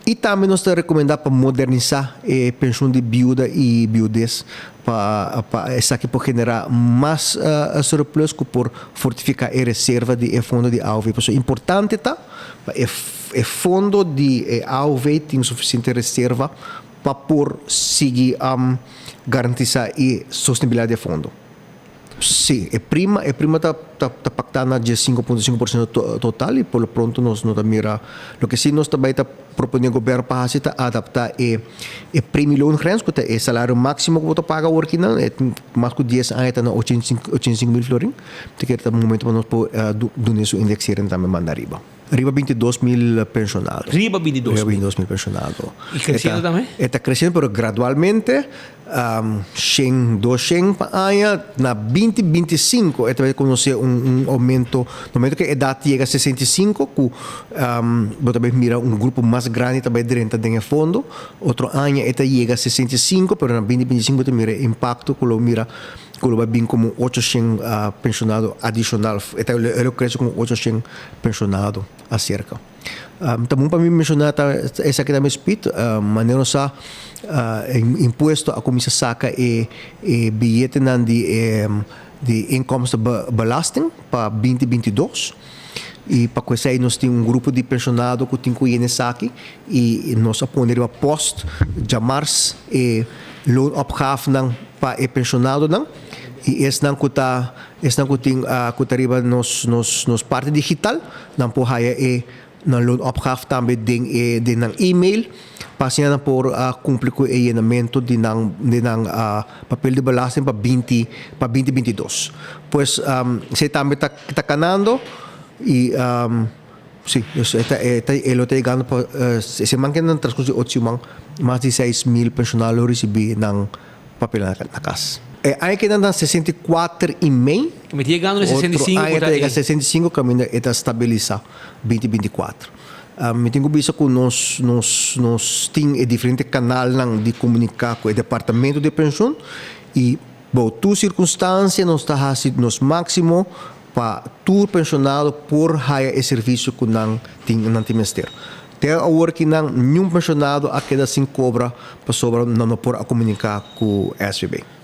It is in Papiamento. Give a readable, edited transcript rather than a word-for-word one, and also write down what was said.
I tambe nos ta rekomendá pa modernisá e penshun di biuda i biudes pa esaki por generá mas surplus ku por fortifiká e reserva di e fondo di AOV. Pasobra importante ta pa e fondo di e AOV tin sufisiente reserva pa por sigui garantisá e sostenibilidat di e fondo. Sí, e prima ta paktá na 5,5% total i por lo pronto nos no ta mira. Loke sí nos tambe ta proponé gobièrnu pa hasi ta adaptá e premieloongrens, ku ta e salario máksimo ku bo ta paga awor aki nan, e mas ku 10 aña ta na 85 mil florin. Te ku ta momento pa nos por duna su indexering tambe manda ariba. Riba 22 mil penshonado. Riba 22 Riba 22 mil penshonado. I kresiendo tambe? Ta kresiendo, pero gradualmente, 100, 200 pa aña. Na 2025, e ta bai konosé un oumento, na momento ku e edat yega 65, ku bo ta bai mira un grupo mas grandi tambe drenta den fondo. Otro aña e ta yega 65, pero na 2025 bo ta mira impakto ku lo mira ku lo bai bin komo 800 penshonado adishonal. E lo krese komo 800 penshonado aserka. Tambe pa mi menshoná esaki tambe, Speed, manera sa impuesto a kuminsá saka e biyetenan di inkomstenbelasting pa 2022 i pa esei nos tin un grupo di penshonado ku tin ku esaki i nos a pone riba post djamars e loonopgavenan pa e pensionadonan i esnan ku ta riba nos parti digital nan por haya e nan loonopgave tambe den nan e-mail pa asina nan por kumpli ku e yenamentu di nan papel di belasting pa 2022. Pues esei tambe ta kanando i sí, e lo ta yegando pa siman ku den transkurso di 8 siman mas di 6 mil penshonado lo risibí nan papel na kas. Aña ku nan 64 i mei. Mi ta yegando na 65. Aña ta yega 65, kaminda e ta stabilisá 2024. Mi tin ku bisa ku nos tin e diferente kanalnan di komuniká ku e departamento di penshun i bou tur sirkunstansia nos ta hasi nos máksimo pa tur penshonado por haya e servisio ku nan tin mester. Te awor ku nan ningun penshonado a keda sin kobra pasobra nan no por a komuniká ku SVB.